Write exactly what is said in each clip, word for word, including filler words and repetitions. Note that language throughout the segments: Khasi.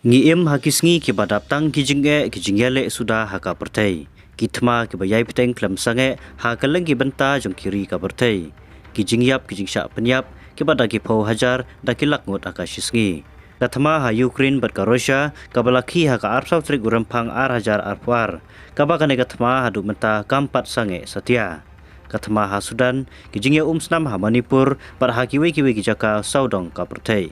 Ngi im ha ki sngi kiba dap tang ki jingeh ki jingïaleh suda ha ka pyrthei. Ki thma kiba ïai bteng khlem sangeh ha kylleng ki bynta jong ki ri ka pyrthei. Ki jingïap ki jingshah pynïap kiba da ki phew hajar da ki lak ngut ha ka shi sngi. Ka thma ha Ukraine bad ka Russia kaba la khie ha ka arphew saw tarik u Rymphang ar hajar arphew ar, kaba kane ka thma haduh mynta kam pat sangeh satia. Ka thma ha Sudan, ki jingïaumsnam ha Manipur bad ha kiwei kiwei ki jaka sawdong ka pyrthei.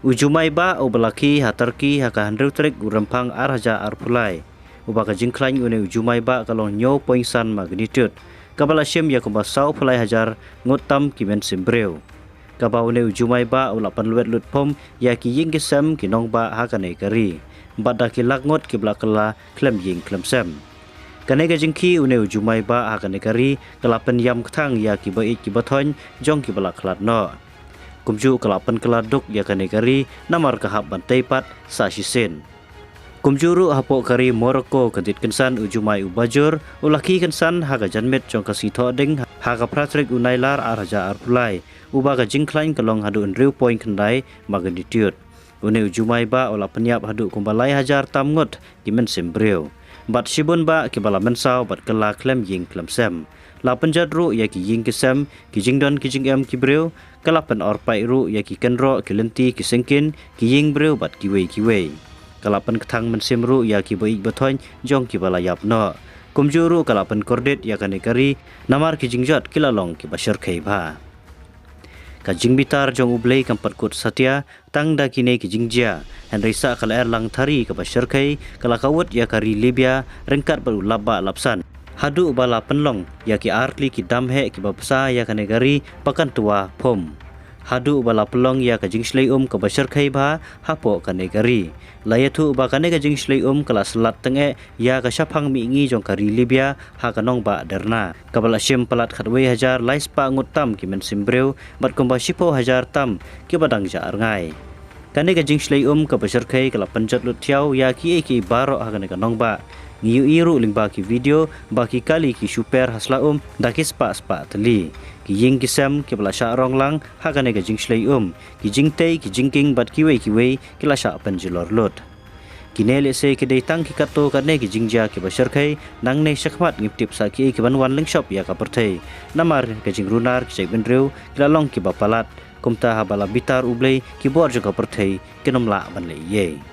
U Jumai Bah uba la khie ha Turkey ha ka hynriew tarik u Rymphang ar hajar arphew lai, uba ka jingkhlaiñ une u Jumai Bah ka long hynñiew point san magnitude, kaba la shim ïa kumba sawphew lai hajar ngut tam ki mynsiem briew. Kaba une u Jumai Bah u la pynlwet lut phom ïa ki ïing ki sem ki nongbah ha kane ka ri, bad da ki lak ngut kiba la kylla khlem ïing khlem sem. Kane ka jingkhie une u Jumai Bah ha kane ka ri ka la pynïam kthang ïa kiba ïeit kiba thoiñ jong kiba la khlad noh. Kumjuh ka la pynkylla duk ïa kane ka ri namar ka hap ban tei pat sa shisien. Kumjuh ruh hapoh ka ri Morocco, ka dit kynsan u Jumai uba jur u la khie kynsan ha ka janmiet jong ka sngi Thohdieng ha ka phra tarik u Nailar ar hajar arphew lai, uba ka jingkhlaiñ ka long haduh hynriew point khyndai magnitude. Une u Jumai Bah u la pynïap haduh kumba lai hajar tam ngut ki mynsiem briew, bad shibun bah kiba la mynsaw bad kylla khlem ïing khlem sem. La pynjot ruh ïa ki ïing ki sem, ki jingdon ki jingem ki briew, ka la pynor paid ruh ïa ki kynroh ki lynti ki syngkien, ki ïing briew bad kiwei kiwei. Ka la pynkthang mynsiem ruh ïa kiba ïeit ba thoiñ jong kiba la ïap noh. Kumjuh ruh ka la pynkordit ïa kane ka ri namar ki jingjot ki la long kiba shyrkhei bha. Ka jingbitar jong U Blei kam pat kut satia tang da kine ki jingjia, hynrei sa ka lyer langthari kaba shyrkhei ka la kawut ïa ka ri Libya ryngkat bad u lapbah lapsan, haduh ba la pynlong ïa ki artylli ki dam heh kiba bsa ïa kane ka ri ba kan twa phom, haduh ba la pynlong ïa ka jingshlei um kaba shyrkhei bha hapoh kane ka ri. La ïathuh ba kane ka jingshlei um ka la slat tyngeh ïa ka shaphang mihngi jong ka ri Libya ha ka nongbah Derna, kaba la shim palat khatwei hajar lai spah ngut tam ki mynsiem briew bad kumba shiphew hajar tam kiba dang jah rngai. Kane ka jingshlei um kaba shyrkhei ka la pynjot lut thiaw ïa kiei kiei baroh ha kane ka nongbah. Ngi ïohi ruh lyngba ki video ba ki kali ki shu per ha sla um da ki spah spah tylli. Ki ïing ki sem kiba la shah rong lang ha kane ka jingshlei um, ki jingtei, ki jingkieng bad kiwei kiwei ki la shah pynjulor lut. Kine lehse ki dei tang ki katto katne ki jingjia kiba shyrkhei, nangne shakhmat ngim tip sa kiei ki ban wan lyngshop ïa ka pyrthei. Namar ka jingrunar ki jaitbynriew ki la long kiba palat, kumta haba la bitar U Blei ki bor jong ka pyrthei kin ym lah ban leh ei ei.